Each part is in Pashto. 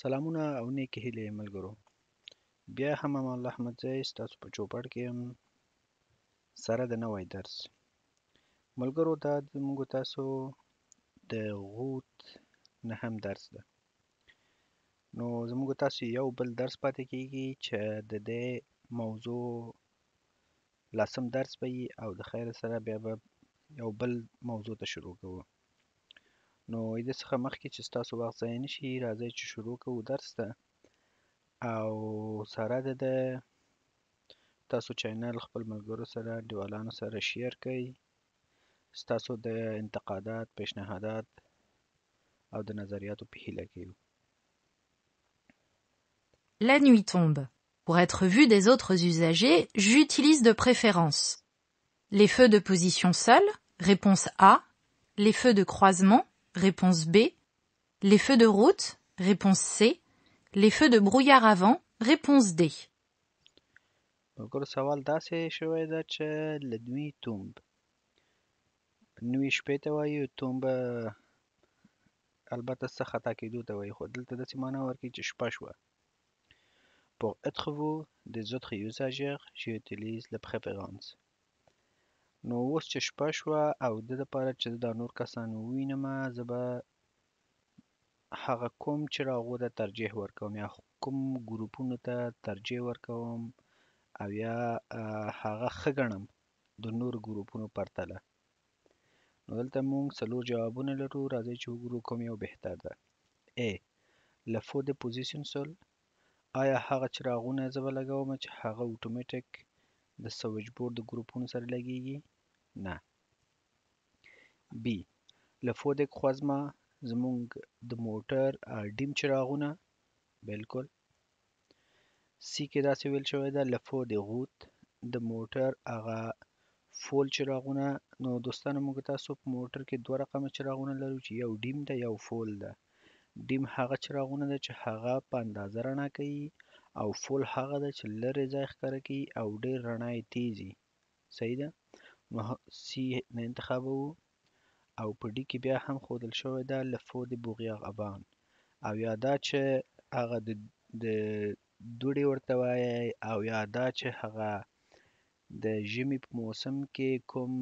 سلامونه او نیکې هیلې ملګرو، بیا هم امان الله احمدزی ستاسو په چوپړ کې یم سره د نوی درس. ملګرو، دا زموږ تاسو د غوت نهم درس ده. نو زموږ تاسو یو بل درس پاتې کیږي چې د دې موضوع لسم درس به وي، او د خیر سره بیا به یو بل موضوع ته شروع کوو. نو دې څخه مخکې چې ستاسو وخت ضایع نه شي، راځئ چې شروع کوو درس ته. او سره د ده تاسو چینل خپل ملګرو سره، دیوالانو سره شیر کړئ. ستاسو د انتقادات، پیشنهادات او د نظریاتو په هیله کې یو. La nuit tombe. Pour être vu des autres usagers, j'utilise de préférence les feux de position seule, réponse A, les feux de croisement, réponse B, les feux de route, réponse C, les feux de brouillard avant, réponse D. ملګرو، سوال داسې شوی ده چې la nuit tombe، nuit شپې ته وایي، tombe البته څه خطا کېدو ته وایي، خو دلته داسې معنا ورکوي چې شپه شوه. Pour être vu des autres usagers, j'utilise la préférence. نو اوس چې شپه شوه او د دې لپاره چې دا نور کسان ووینم، زه به هغه کوم چراغو ته ترجیح ورکوم یا کوم ګروپونو ته ترجیح ورکوم او یا هغه ښه ګڼم د نورو ګروپونو پرتله. نو دلته موږ څلور جوابونه لرو، راځئ چې وګورو کوم یو بهتر ده. A les feux de position seule، آیا هغه چراغونه زه به لګوم چې هغه اتوماتیک د سویچ بورډ د ګروپونو سره لګیږي؟ نه. B les feux de croisement، زموږ د موټر dim چراغونه، بالکل. C کې داسې ویل شوی ده les feux de route، د موټر هغه فول چراغونه. نو دوستانو، موږ تاسو په موټر کې دوه رقمه چراغونه لرو چې یو dim ده یو فول ده. dim هغه چراغونه ده چې هغه په اندازه رڼا کوي، او فول هغه ده چې لرې ځای ښکاره کوي او ډېر رڼا یې تیزي. صحیح ده. نو C نه انتخابوو. او په D کې بیا هم ښودل شوی ده les feux de brouillard avant، او یا دا چې هغه د دوړې ورته وایي، او یا دا چې هغه د ژمي په موسم کې کوم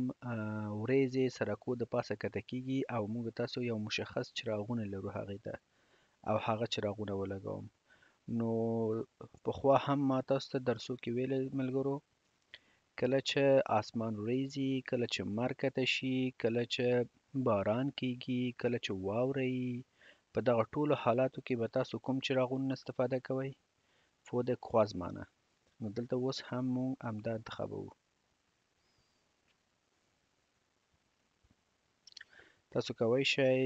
ورېځې سرکو د پاسه کته کیږي، او موږ تاسو یو مشخص چراغونه لرو هغې ته، او هغه چراغونه ولګوم. نو پخوا هم ما تاسو ته درسو کې ویلي ملګرو، کله چې آسمان ورېځي، کله چې لمر کته شي، کله چې باران کیږي، کله چې واوره وي، په دغه ټولو حالاتو کې به تاسو کوم چراغونه استفاده کوئ؟ feux de croisement. نو دلته اوس هم موږ همدا انتخابوو. تاسو کوی شئ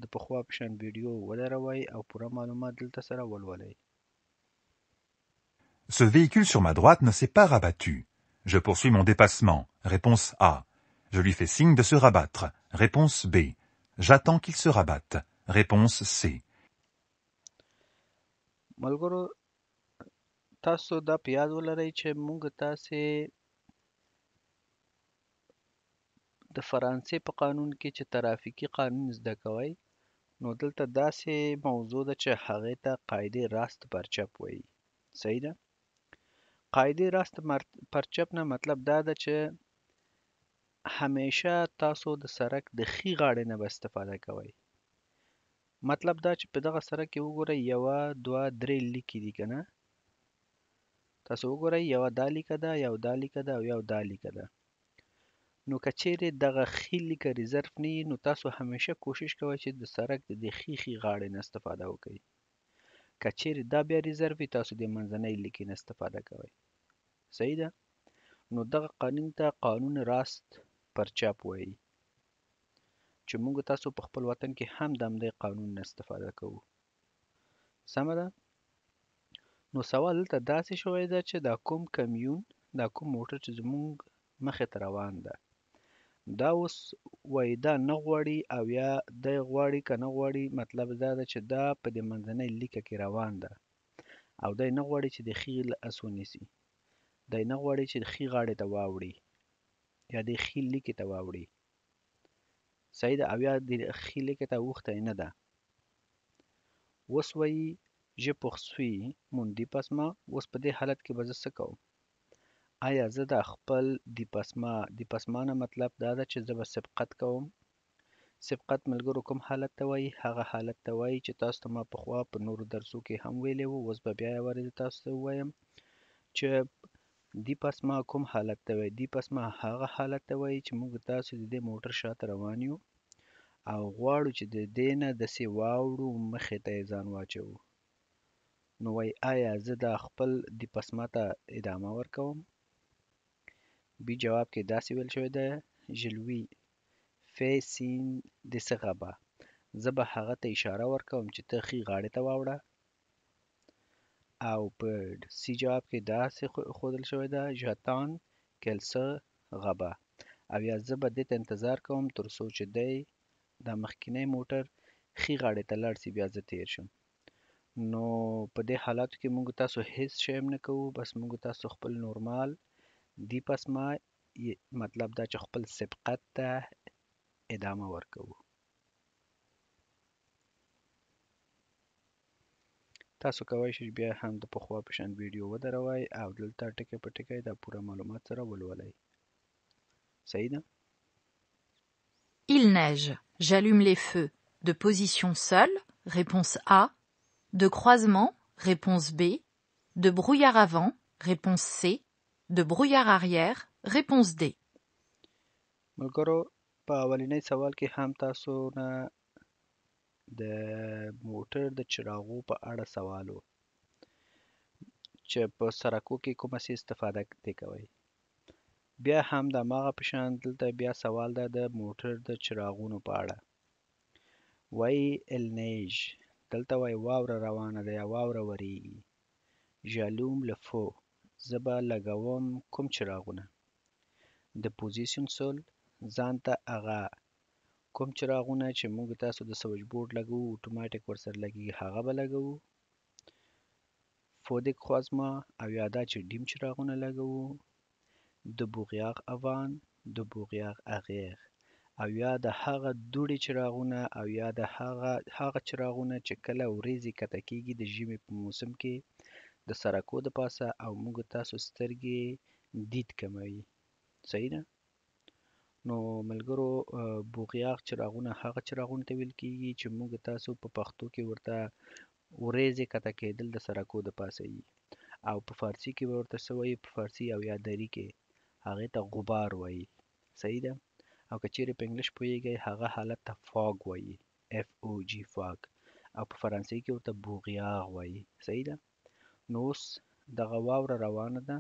د پخوا په شان ویډیو ودروئ او پوره معلومات دلته سره ولولئ. Ce véhicule sur ma droite ne s'est pas rabattu. Je poursuis mon dépassement. Réponse A. Je lui fais signe de se rabattre. Réponse B. J'attends qu'il se rabatte. Réponse C. ملګرو، تاسو دا په یاد ولرئ چې موږ تاسې د فرانسې په قانون کې چې ترافیکي قانون زده کوئ، نو دلته داسې موضوع ده چې هغې ته قاعدې راست پر چپ وایي. صحیح ده. قاعدې راست پر چپ نه مطلب دا ده چې همیشه تاسو د سرک د ښي غاړې نه به استفاده کوئ. مطلب دا چې په دغه سرک کې وګورئ، یوه، دوه، درې لیکې دي که نه؟ تاسو وګورئ، یوه دا لیکه ده، یو دا لیکه ده، او یو دا لیکه ده. نو که چیرې دغه ښي لیکه ریزرف نه وي، نو تاسو همیشه کوشش کوئ چې د سرک د دې ښي ښي غاړې نه استفاده وکړئ. که چیرې دا بیا ریزرف وي، تاسو د منځنۍ لیکې نه استفاده کوئ. صحیح ده. نو دغه قانون ته قانون راست پر چپ وایي، چې موږ تاسو په خپل وطن کې هم د همدې قانون نه استفاده کوو. سمه ده. نو سوال دلته داسې شوی ده چې دا کوم کمیون، دا کوم موټر چې زموږ مخې ته روان ده، دا اوس وایي دا نه غواړي او یا دی غواړي که نه غواړي. مطلب دا ده چې دا په دې منځنۍ لیکه کې روان ده او دی نه غواړي چې د ښي لاس ونیسي، دی نه غواړي چې د ښي غاړې ته واوړي یا د ښي لیکې ته واوړي. صحیح ده. او یا د ښي لیکې ته اوښتی نه ده. اوس وایي Je poursuis mon dépassement. اوس په دې حالت کې به زه څه کوم؟ آیا زه د خپل dépassement، dépassement نه مطلب دا ده چې زه به سبقت کوم. سبقت ملګرو کوم حالت ته وایي؟ هغه حالت ته وایي چې تاسو ته ما پخوا په نورو درسو کې هم ویلی وو، اوس به بیا یو وارې زه تاسو ته ووایم چې dépassement کوم حالت ته وایي. dépassement هغه حالت ته وایي چې موږ تاسو د دې موټر شاته روان یو او غواړو چې د دې نه داسې واوړو، مخې ته یې ځان واچوو. نو وایي آیا زه دا خپل dépassement ته ادامه ورکوم؟ بی جواب کې داسې ویل شوی ده je lui fais signe de se rabattre. زه به هغه ته اشاره ورکوم چې ته ښي غاړې ته واوړه. او په سی جواب کې داسې ښودل شوی ده j'attends qu'il se rabatte. او یا زه به دې ته انتظار کوم تر څو چې دی دا مخکینی موټر ښي غاړې ته لاړ سي، بیا زه تیر شم. نو په دې حالاتو کې موږ تاسو هیڅ شی هم نه کوو، بس موږ تاسو خپل نورمال dépassement، مطلب دا چې خپل سبقت ته ادامه ورکوو. تاسو کوی شئ بیا هم د پخوا په شان ویډیو ودروئ او دلته ټکی په ټکی دا پوره معلومات سره ولولئ. صحیح ده؟ Il neige. J'allume les feux. De position seule, réponse A. De croisement, réponse B. De brouillard avant, réponse C. De brouillard arrière, réponse D. ملګرو په اولنۍ سوال کې هم تاسو نه د موټر د چراغو په اړه سوال و چې په سرکو کې کومه څه استفاده دې کوئ. بیا هم د هماغه په شان دلته بیا سوال ده د موټر د چراغونو په اړه. وایي il neige، دلته وایي واوره روانه ده یا واوره وریږي. J'allume les feux، زه به لګوم کوم چراغونه؟ د position seule، ځان ته هغه کوم چراغونه چې موږ تاسو د سویچ بورډ لګوو اتوماتیک ورسره لګیږي هغه به لګوو. feux de croisement او یا دا چې dim چراغونه لګوو. د brouillard avant، د brouillard arrière او یا د هغه دوړې چراغونه او یا د هغه چراغونه چې کله ورېځې کته کیږي د ژمي په موسم کې د سرکو د پاسه او موږ تاسو سترګې دید کموي. صحیح ده؟ نو ملګرو brouillard چراغونه هغه چراغونه ته ویل کیږي چې موږ تاسو په پښتو کې ورته ورېځې کته کېدل د سرکو د پاسه وي، او په فارسي کې به ورته څه وایي؟ په فارسي او یا دري کې هغې ته غبار وایي. صحیح ده؟ او که چیرې په انګلیش پوهیږئ هغه حالت ته fog وایي، F O G fog، او په فرانسې کې ورته brouillard وایي. صحیح ده؟ نو اوس دغه واوره روانه ده،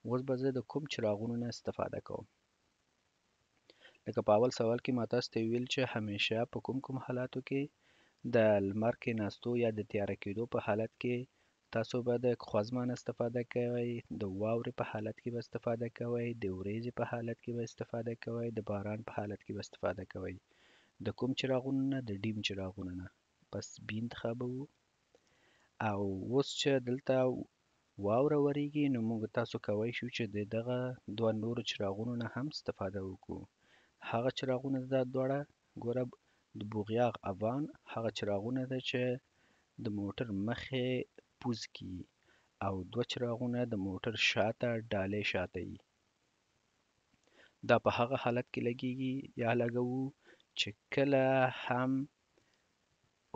اوس به زه د کوم چراغونو نه استفاده کوم؟ لکه په اول سوال کې ما تاسو ته ویل چې همیشه په کوم کوم حالاتو کې د لمر کې ناستو یا د تیاره کېدو په حالت کې تاسو به د croisement استفاده کوئ، د واورې په حالت کې به استفاده کوئ، د ورېځې په حالت کې به استفاده کوئ، د باران په حالت کې به استفاده کوئ. د کوم چراغونو نه؟ د dim چراغونو نه. پس B انتخابوو. او اوس چې دلته واوره وریږي نو موږ تاسو کوی شو چې د دغه دوه نورو چراغونو نه هم استفاده وکړو. هغه چراغونه دا دواړه ګوره د brouillard avant هغه چراغونه ده چې د موټر مخې پوز کیي، او دوه چراغونه د موټر شاته ډالې شاته یي. دا په هغه حالت کې لګیږي یا لګوو چې کله هم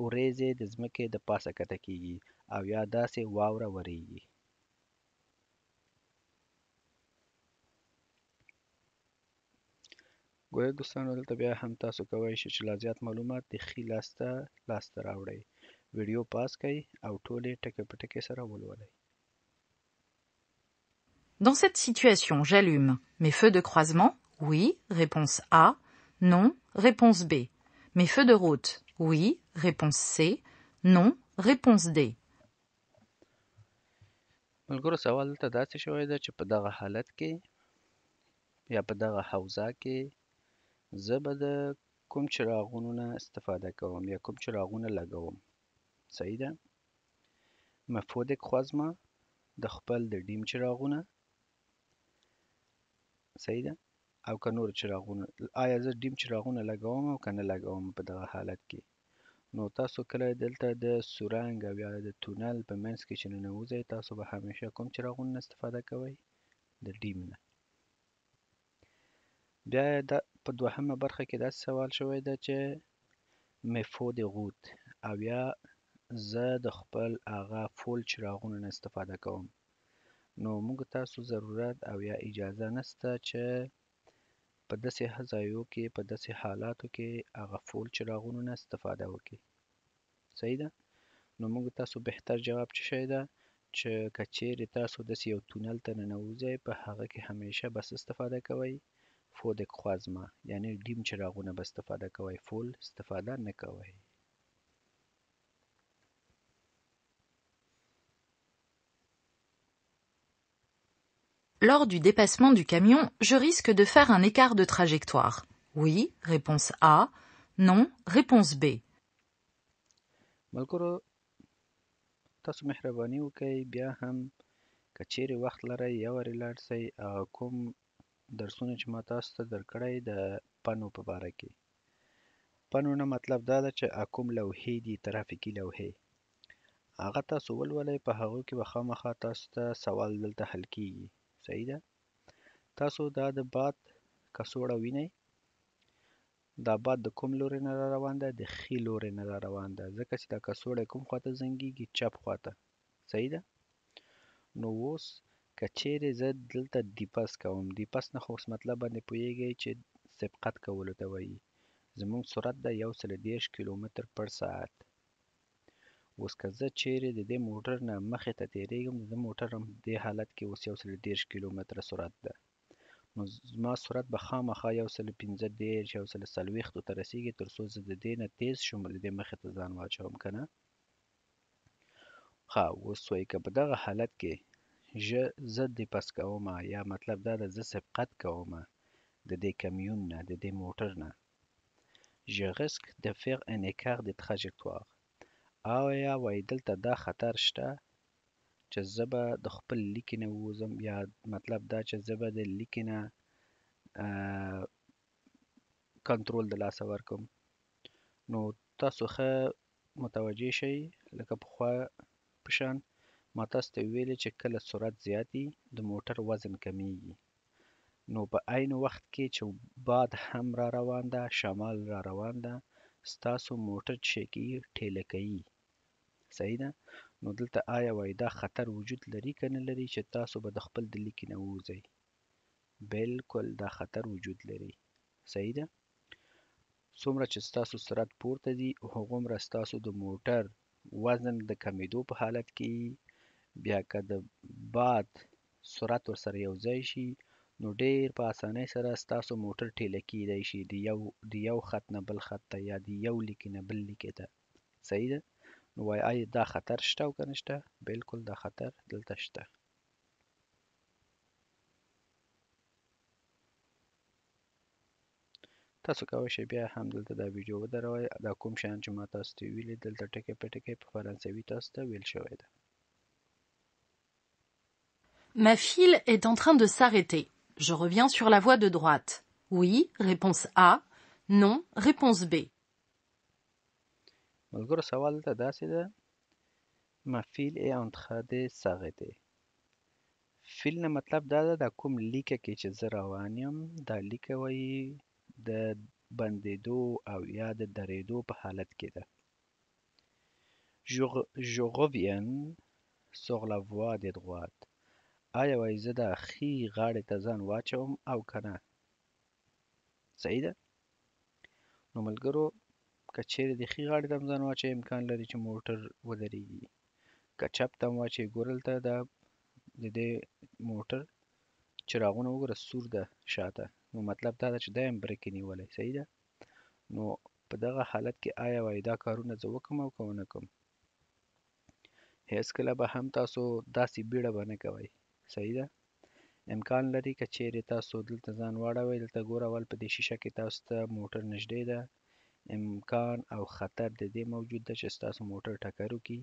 ورېځې د ځمکې د پاسه کته کیږي او یا داسې واوره وریږي. ګویا دوستانو دلته بیا هم تاسو کوی شئ چې لا زیات معلومات د ښي لاس ته لاسته راوړئ. ویډیو پاس کړئ او ټولې ټکی په ټکی سره ولولئ. Dans cette situation, j'allume mes feux de croisement, oui, réponse A, non, réponse B. Mes feux de route, oui, réponse C, non, réponse D. ملګرو سوال دلته داسې شوی دی چې په دغه حالت کې یا په دغه حوزه کې زه به د کوم چراغونو نه استفاده کوم یا کوم چراغونه لګوم. صحیح ده؟ mes feux de croisement د خپل د dim چراغونه، صحیح ده، او که نور چراغونه. آیا زه dim چراغونه لګوم او که نه لګوم په دغه حالت کې؟ نو تاسو کله دلته د سورنګ او یا د تونل په منځ کې چې ننوځئ، تاسو به همیشه کوم چراغونو نه استفاده کوئ؟ د dim نه. بیا دا په دوهمه برخه کې داسې سوال شوی ده چې mes feux de route او یا زه د خپل هغه فول چراغونو نه استفاده کوم. نو موږ تاسو ضرورت او یا اجازه نشته چې په داسې ځایو کې، په داسې حالاتو کې هغه فول چراغونو نه استفاده وکړي. صحیح ده؟ نو موږ تاسو بهتر جواب څه شی ده چې که چیرې تاسو داسې یو تونل ته ننوځئ، په هغه کې همیشه بس استفاده کوئ feux de croisement، یعنی dim چراغونه به استفاده کوئ، فول استفاده نه کوئ. Lors du dépassement du camion, je risque de faire un écart de trajectoire. Oui, réponse A. Non, réponse B. ملګرو تاسو مهرباني وکړئ، بیا هم که چیرې وخت لرئ یو وارې لاړ شئ هغه کوم درسونه چې ما تاسو ته درکړی د panneau په باره کې. panneau نه مطلب دا ده چې کوم لوحې دي، ترافیکي لوحې، هغه تاسو ولولئ، په هغو کې به خامخا تاسو ته سوال دلته حل کیږي. صحیح ده؟ تاسو دا د باد کڅوړه وینئ، دا باد د کوم لوري نه را روان ده؟ د ښي لوري نه را روان ده، ځکه چې دا کڅوړه کوم خواته زنګیږي؟ چپ خواته. صحیح ده؟ نو اوس که چیرې زه دلته dépasse کوم، dépasse نه خو اوس مطلب باندې پوهیږئ چې سبقت کولو ته وایي. زموږ سرعت ده 130 کیلومتر پر ساعت. اوس که زه چیرې د دې موټر نه مخې ته تیریږم، د دې موټر هم دې حالت کې اوس 130 کیلومتره سرعت ده، نو زما سرعت به خامخا 135، 140 ته رسیږي، تر څو زه د دې نه تیز شم، د دې مخې ته ځان واچوم که نه. ښه، اوس وایي که په دغه حالت کې زه dépasse کوم، یا مطلب دا ده زه سبقت کوم د دې کمیون نه، د دې موټر نه، je risque de faire un écart de trajectoire. آیا وایي دلته دا خطر شته چې زه به د خپل لیکې نه ووځم، یا مطلب دا چې زه به د لیکې نه کنترول د لاسه ورکړم؟ نو تاسو ښه متوجه شئ، لکه پخوا په شان ما تاسو ته ویلي چې کله سرعت زیات وي د موټر وزن کمیږي، نو په عین وخت کې چې باد هم را روان ده، شمال را روان ده، ستاسو موټر چې کیږي ټیله کوي. صحیح ده؟ نو دلته آیا وایي دا خطر وجود لري که نه لري چې تاسو به د خپل د لیکې نه ووځئ؟ بالکل دا خطر وجود لري. صحیح ده؟ څومره چې ستاسو سرعت پورته ځي هغومره ستاسو د موټر وزن د کمیدو په حالت کې، بیا که د باد سرعت ورسره یو ځای شي نو ډیر په اسانۍ سره ستاسو موټر ټیله کیدای شي د یو خط نه بل خط ته، یا د یو لیکې نه بل لیکې ته. صحیح ده؟ نو وایي آیا دا خطر شته او که نشته؟ بالکل دا خطر دلته شته. تاسو کولی شئ بیا هم دلته دا ویډیو ودروئ، دا کوم شیان چې ما تاسو ته ویلي دلته ټکی په ټکی په فرانسوي تاسو ته ویل شوی ده. Ma file est en train de s'arrêter. Je reviens sur la voie de droite. Oui, réponse A. Non, réponse B. ملګرو سوال دلته داسې ده، Ma file est en train de s'arrêter. file نه مطلب دا ده دا کوم لیکه کې چې زه روان یم دا لیکه وایي د بندېدو او یا د درېدو په حالت کې ده. Je reviens sur la voie de droite. آیا وایي زه د ښي غاړې ته ځان واچوم او که نه؟ صحیح ده؟ نو ملګرو که چیرې د ښي غاړې ته هم ځان واچوي امکان لري چې موټر ودرېږي، که چپ ته هم واچوي ګوره دلته د دې موټر چراغونه وګوره سور ده شاته، نو مطلب دا ده چې دا یې هم برېک نیولی. صحیح ده؟ نو په دغه حالت کې آیا وایي دا کارونه زه وکړم او که ونه کړم؟ هیڅکله به هم تاسو داسې بیړه به نه کوئ. صحیح ده؟ امکان لري که چیرې تاسو دلته ځان واړوئ، دلته ګوره اول په دې شیشه کې تاسو ته موټر نږدې ده، امکان او خطر د دې موجود ده چې ستاسو موټر ټکر وکړي.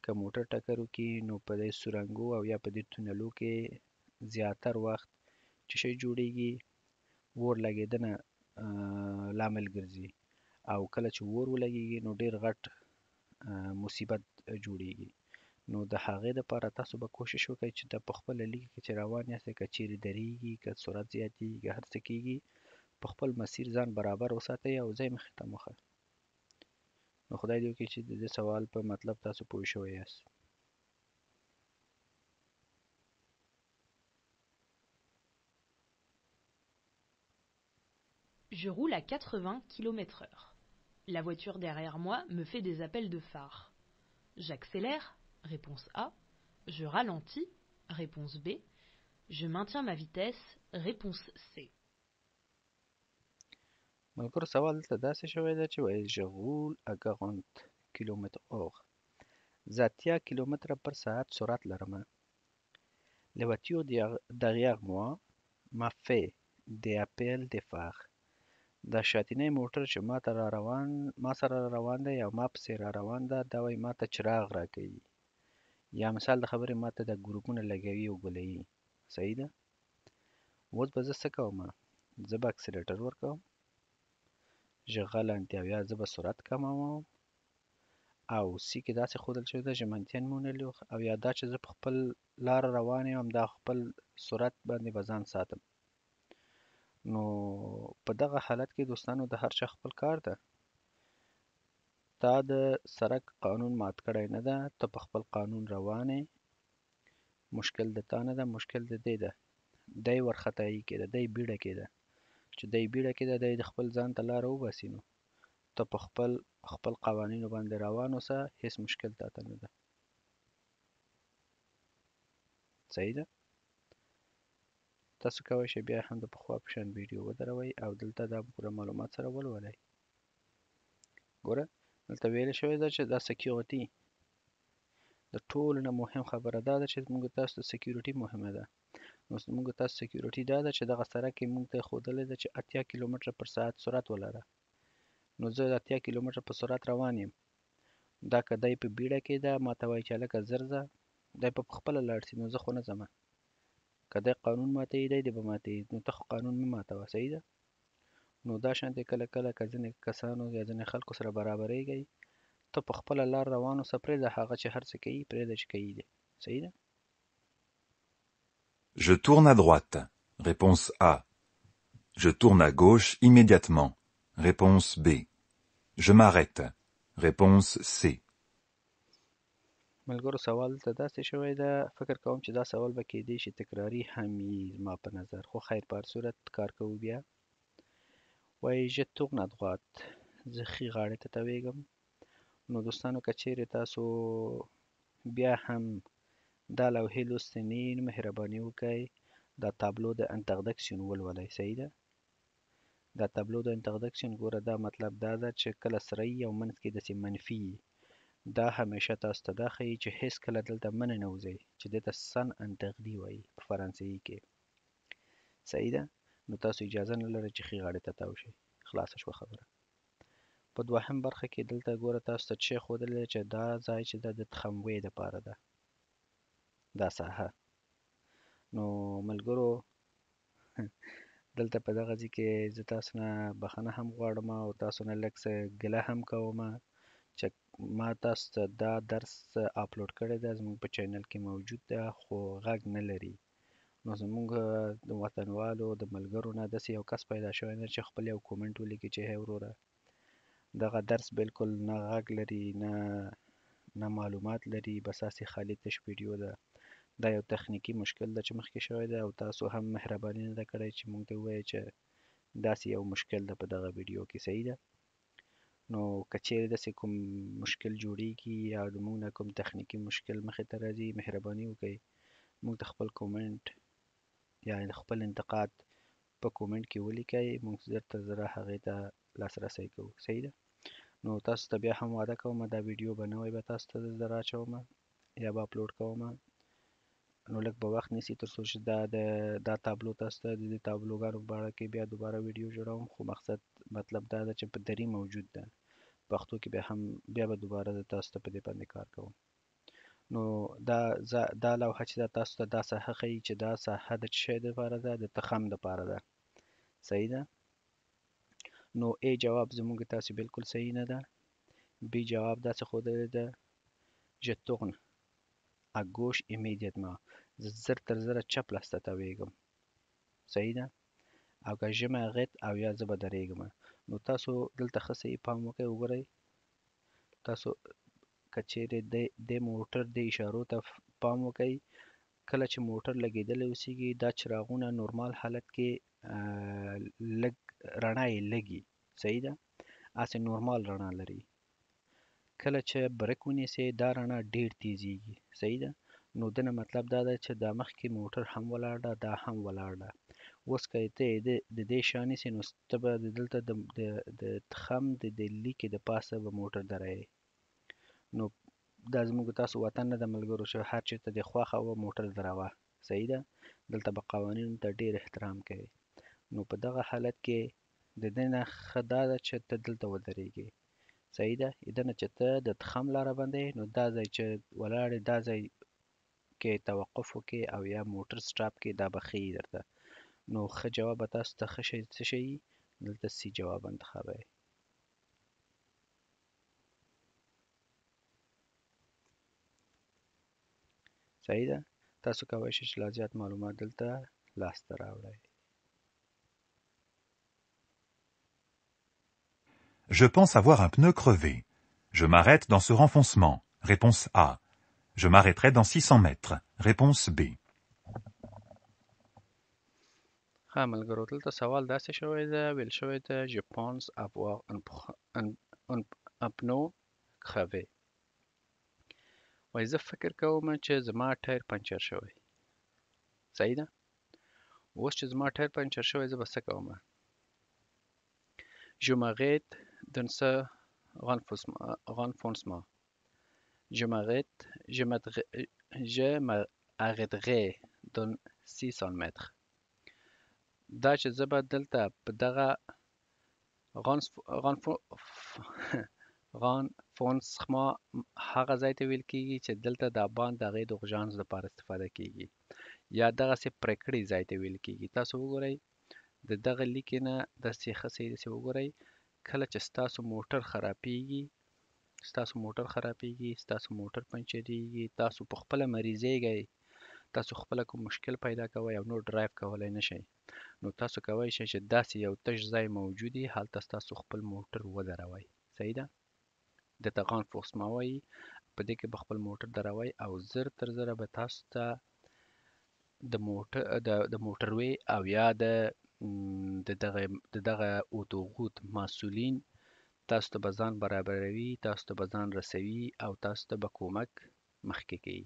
که موټر ټکر وکړي نو په دې سورنګو او یا په دې تونلو کې زیاتر وخت چې شی جوړیږي اور لګېدنه لامل ګرځي، او کله چې اور ولګیږي نو ډیر غټ مصیبت جوړیږي. نو د هغې دپاره تاسو به کوشش وکړئ چې د په خپله لیکه کې چې روان یاست، که چیرې درېږي، که سرعت زیاتیږي، که هر څه کیږي، په خپل مسیر ځان برابر وساتئ او ځای مخې ته مخه. نو خدای دې وکړي چې د دې سوال په مطلب تاسو پوه شوي یاست. Je roule à 80 km/h. La voiture derrière moi me fait des appels de phare. J'accélère, réponse A. Je ralentis, réponse B. Je maintiens ma vitesse, réponse C. ملګرو سوال دلته داسې شوی دی چې وایي je roule à 40 کیلومتر اور، زه 80 کیلومتره پر ساعت سرعت لرم. La voiture derrière moi m'a fait des appels de phare. دا شاتینی موټر چې ما ته را روان، ما سره را روان دی او ما پسې را روان ده، دا وایي ما ته چراغ راکوي، یا مثال د خبرې ما ته دا ګروپونه لګوي او ګلوي. صحیح ده. اوس به زه څه کوم؟ زه به اکسلیټر ورکوم، je ralentis، او یا زه به سرعت کموم، او سی کې داسې ښودل شوې ده je maintiens mon allure، او یا دا چې زه په خپل لاره روان یم دا خپل سرعت باندې به ځان ساتم. نو په دغه حالت کې دوستانو د هر چا خپل کار ده. تا د سرک قانون مات کړی نه ده، ته په خپل قانون روان یې، مشکل د تا نه ده، مشکل د دی ده. دی ورخطایي کې ده، دی بیړه کې ده، چې دی بیړه کې ده دی د خپل ځان ته لاره وباسي. نو ته په خپل قوانینو باندې روان اوسه، هیڅ مشکل تا ته نه ده. صحیح ده. تاسو کولی شئ بیا هم د پخوا په شان ویډیو ودروئ او دلته دا پوره معلومات سره ولولئ. ګوره دلته ویل شوی ده چې دا security د ټولو نه مهم خبره دا ده چې موږ تاسو ته security مهمه ده. نو موږ تاسو security دا ده چې دغه سرک کې موږ ته ښودلې ده چې 80 کیلومتره پر ساعت سرعت ولره. نو زه 80 کیلومتره په سرعت روان یم. دا که دی په بیړه کې ده ما ته وایي چې هلکه زر ځه، دی په خپله لاړ شي، نو زه خو نه ځم. که دی قانون ماتوي دی دې به ماتوي، نو ته خو قانون مه ماتوه. صحیح ده. نو دا شان دی کله کله که ځینې کسانو یا ځینې خلکو سره برابرېږئ، ته په خپله لار روان اوسه، پرېږده هغه چې هر څه کوي، پرېږده چې کوي دی. صحیح ده. Je tourne à droite. Réponse A. Je tourne à gauche immédiatement. Réponse B. Je m'arrête. Réponse C. ملګرو سوال دلته داسې شوی ده، فکر کوم چې دا سوال به کېدای شي تکراري هم وي زما په نظر، خو خیر په هر صورت کار کوو. بیا وایي je tourne à droite، زه ښي غاړې ته تاوېږم. نو دوستانو که چیرې تاسو بیا هم دا لوحې لوستې نه یي، نو مهرباني وکړئ دا تابلو د interdiction ولولئ. صحیح ده. دا تابلو د interdiction ګوره دا مطلب دا ده چې کله سره یي او منځ کې داسې منفي یي، دا همیشه تاسو ته دا ښیي چې هیڅکله دلته مه ننوځئ، چې دې ته sens interdit وایي په فرانسوي کې. صحیح ده. نو تاسو اجازه نه لرئ چې ښي غاړې ته تاو شئ. خلاصه شوه خبره. په دوهم برخه کې دلته ګوره تاسو ته چې ښودلې ده چې دا ځای چې ده د تراموی دپاره ده، دا ساحه. نو ملګرو دلته په دغه ځای کې زه تاسو نه بخښنه هم غواړم او تاسو نه لږ څه ګله هم کوم چې ما تاسو ته دا درس اپلوډ کړی ده، زموږ په چینل کې موجود ده، خو غږ نه لري. نو زموږ د وطنوالو د ملګرو نه داسې یو کس پیدا شوی نه چې خپل یو کومنټ ولیکي چې هی وروره دغه درس بالکل نه غږ لري نه معلومات لري، بس هسې خالي تش ویډیو ده. دا یو تخنیکي مشکل ده چې مخکې شوی دی او تاسو هم مهرباني نه ده کړې چې موږ ته ووایئ چې داسې یو مشکل ده په دغه ویډیو کې. صحیح ده. نو که چیرې داسې کوم مشکل جوړیږي یا د موږ نه کوم تخنیکي مشکل مخې ته راځي، مهرباني وکړئ موږ ته خپل کومنټ یا خپل انتقاد په کومنټ کې ولیکئ، موږ زر تر زره هغې ته لاسرسی کوو. صحیح ده. نو تاسو ته بیا هم وعده کوم دا ویډیو به نوی به تاسو ته در اچوم یا به اپلوډ کوم. نو لږ به وخت نیسي تر څو چې دا تابلو تاسو ته د دې تابلوګانو په اړه کې بیا دوباره ویډیو جوړوم، خو مقصد مطلب دا ده چې په دري موجود ده، پښتو کې بیا به دوباره زه تاسو ته په دې باندې کار کوم. نو دا لوحه چې دا تاسو ته دا ساحه ښیي چې دا ساحه د څه شی دپاره ده، د تخم دپاره ده. صحیح ده. نو ای جواب زموږ تاسو بالکل صحیح نه ده. بی جواب داسې ښودلی ده je tourne à gauche immédiatement، زه زر تر زره چپ لاس ته تاویږم. صحیح ده. او که je m'arrête او یا زه به درېږم. نو تاسو دلته ښه صحیح پام وکړئ، وګورئ تاسو که چیرې د موټر د اشارو ته پام وکړئ، کله چې موټر لګېدلی اوسېږي دا چراغونه نورمال حالت کې لږ رڼا یې لږي. صحیح ده، هسې نورمال رڼا لري. کله چې برک ونیسي دا رڼا ډیر تیزیږي. صحیح ده. نو دنه مطلب دا ده چې دا مخکې موټر هم ولاړ ده، دا هم ولاړ ده. اوس که ته د دې شا نیسې نو ته به دلته د تخم د دې لیکې د پاسه به موټر درایې. نو دا زموږ تاسو وطن نه ده ملګرو چې هر چېرته دې خوښه وه موټر دروه. صحیح ده. دلته به قوانینو ته ډیر احترام کوي. نو په دغه حالت کې د دې نه ښه دا ده چې ته دلته ودرېږې. صحیح ده. دنه چې ته د تخم لاره باندې، نو دا ځای چې ولاړې دا ځای کې توقف وکړې او یا موټر سټاپ کې، دا به ښه وي درته. نو ښه جواب به تاسو ته ښه شی څه شی وي؟ دلته سی جواب انتخابوي. صحیح ده. تاسو کولی شئ چې لا زیات معلومات دلته لاسته راوړئ. Je pense avoir un pneu crevé. Je m'arrête dans ce renfoncement. Réponse A. Je m'arrêterai dans 600 mètres. Réponse B. ښه ملګرو، دلته سوال داسې شوی دی، ویل شوی دی je pense avoir un pneu crevé. وایي زه فکر کوم چې زما ټایر پنچر شوی. صحیح ده. اوس چې زما ټایر پنچر شوی زه به څه کوم؟ Je m'arrête dans ce renfoncement. Je m'arrête, je je m'arrêterai dans 600 mètres. دا چې زه به دلته په دغه renfoncement هغه ځای ته ویل کیږي چې دلته دا باند د هغې د غژانس لپاره استفاده کیږي، یا دغسې پرېکړې ځای ته ویل کیږي. تاسو وګورئ د دغه لیکې نه داسې ښه صحیح داسې وګورئ، کله چې ستاسو موټر خرابیږي، ستاسو موټر خرابیږي، ستاسو موټر پنچریږي، تاسو په خپله مریضیږئ، تاسو خپله کوم مشکل پیدا کوئ او نور ډرایو کولی نه شئ، نو تاسو کولی شئ چې داسې یو تش ځای موجود وي، هلته ستاسو خپل موټر ودروئ. صحیح ده. دې ته renfoncement وایي. په دې کې به خپل موټر دروئ او زر تر زره به تاسو ته د موټروې او یا د دغه اتوغوت مسؤلین تاسو ته به ځان برابروي، تاسو ته به ځان رسوي او تاسو ته به کومک مخکې کوي.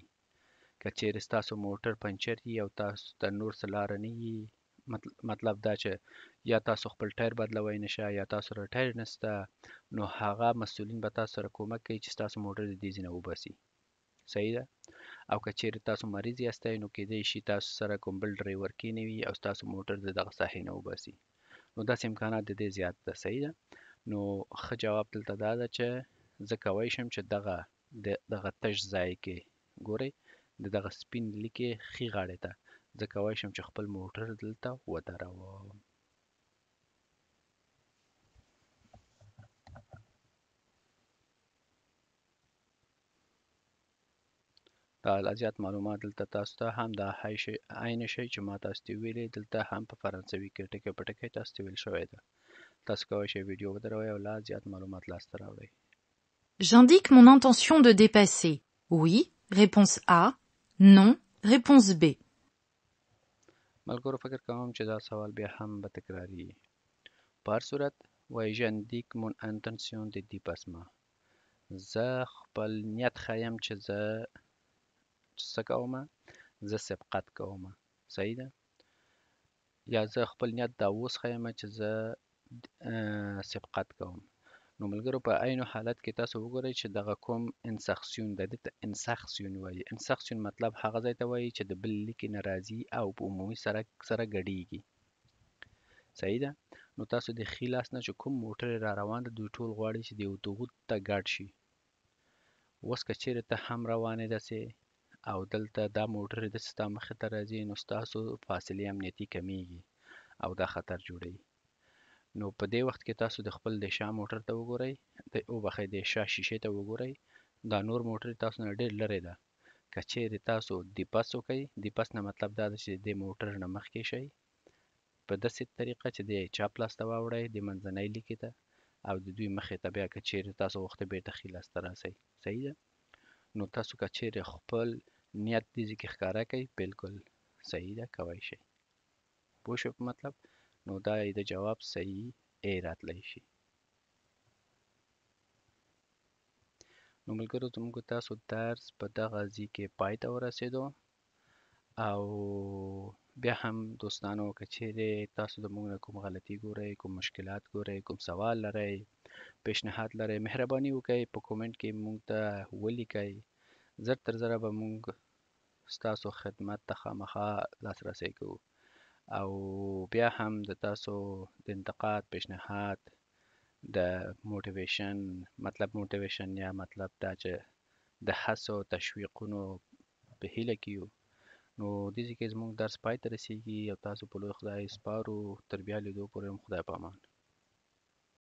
که چیرې ستاسو موټر پنچر وي او تاسو ته نور څه لاره نه وي، مطلب دا چې یا تاسو خپل ټایر بدلوی نه شئ یا تاسو سره ټایر نشته، نو هغه مسؤلین به تاسو سره کومک کوي چې ستاسو موټر د دې ځای نه وباسي. صحیح ده. او که چیرې تاسو مریض یاستئ نو کیدای شي تاسو سره کوم بل ډرایور کینوي او ستاسو موټر د دغه ساحې نه وباسي. نو داسې امکانات د دې زیات ده. صحیح ده. نو ښه جواب دلته دا ده چې زه کوی شم چې دغه تش ځای کې ګورئ د دغه سپین لیکې ښي غاړې ته زه کوی شم چې خپل موټر دلته ودروم. دا لا زیات معلومات دلته تاسو ته هم دا عین شی چې ما تاسو ته ویلي دلته هم په فرانسوي کې ټکی په ټکی تاسو ته ویل شوی ده. تاسو کولی شئ ویډیو ودروئ او لا زیات معلومات لاسته راوړئ. J'indique mon intention de dépasser. Oui, réponse A. Non, réponse B. ملګرو فکر کوم چې دا سوال بیا هم به تکراري. په هر صورت وایي j'indique mon intention de dépassement. زه خپل نیت ښیم چې زه څه کوم، زه سبقت کوم. صحیح ده. یا زه خپل نیت دا اوس ښیم چې زه سبقت کوم. نو ملګرو په عین حالت کې تاسو وګورئ چې دغه کوم insertion ده، دې ته insertion وایي. insertion مطلب هغه ځای ته وایي چې د بل لیکې نه راځي او په عمومي سړک سره ګډیږي. صحیح ده. نو تاسو د ښي لاس نه چې کوم موټر را روان ده دوی ټول غواړي چې د اتوغوت ته ګډ شي. اوس که چیرې ته هم روانې داسې او دلته دا موټر داسې ستا مخې ته راځي، نو ستاسو فاصلې امنیتي کمیږي او دا خطر جوړوي. نو په دې وخت کې تاسو د خپل د شا موټر ته وګورئ، د وبخښئ د شا شیشې ته وګورئ، دا نور موټر تاسو نه ډېر لرې ده. که چیرې تاسو دیپس وکئ، دیپس نه مطلب دا ده چې د موټر نه مخکې شئ په داسې طریقه چې د چپ لاس ته واوړئ د منځنۍ لیکې ته او د دوی مخې ته، بیا که چیرې تاسو غوښتئ بیرته ښي لاس ته راسئ، صحیح ده. نو تاسو که چیرې خپل نیت دې ځای کې ښکاره کړئ، بالکل صحیح ده، کوی شئ. پوه شوئ په مطلب؟ نو دا یې د جواب صحیح ای راتلی شي. نو ملګرو زموږ تاسو درس په دغه ځای کې پای ته ورسېدو. او بیا هم دوستانو که چیرې تاسو د موږ نه کوم غلطي ګورئ، کوم مشکلات ګورئ، کوم سوال لرئ، پیشنهاد لرئ، مهرباني وکړئ په کومنټ کې موږ ته ولیکئ. زر تر زره به موږ ستاسو خدمت ته خامخا لاسرسی کوو. او بیا هم د تاسو د انتقاد، پیشنهاد، د موټیویشن، مطلب موټیویشن یا مطلب دا چې د هڅو تشویقونو په هیله کې یو. نو دې ځای کې زموږ درس پای ته رسیږي او تاسو په لوی خدای سپارو. تر بیا لیدو پورې هم خدای پامان.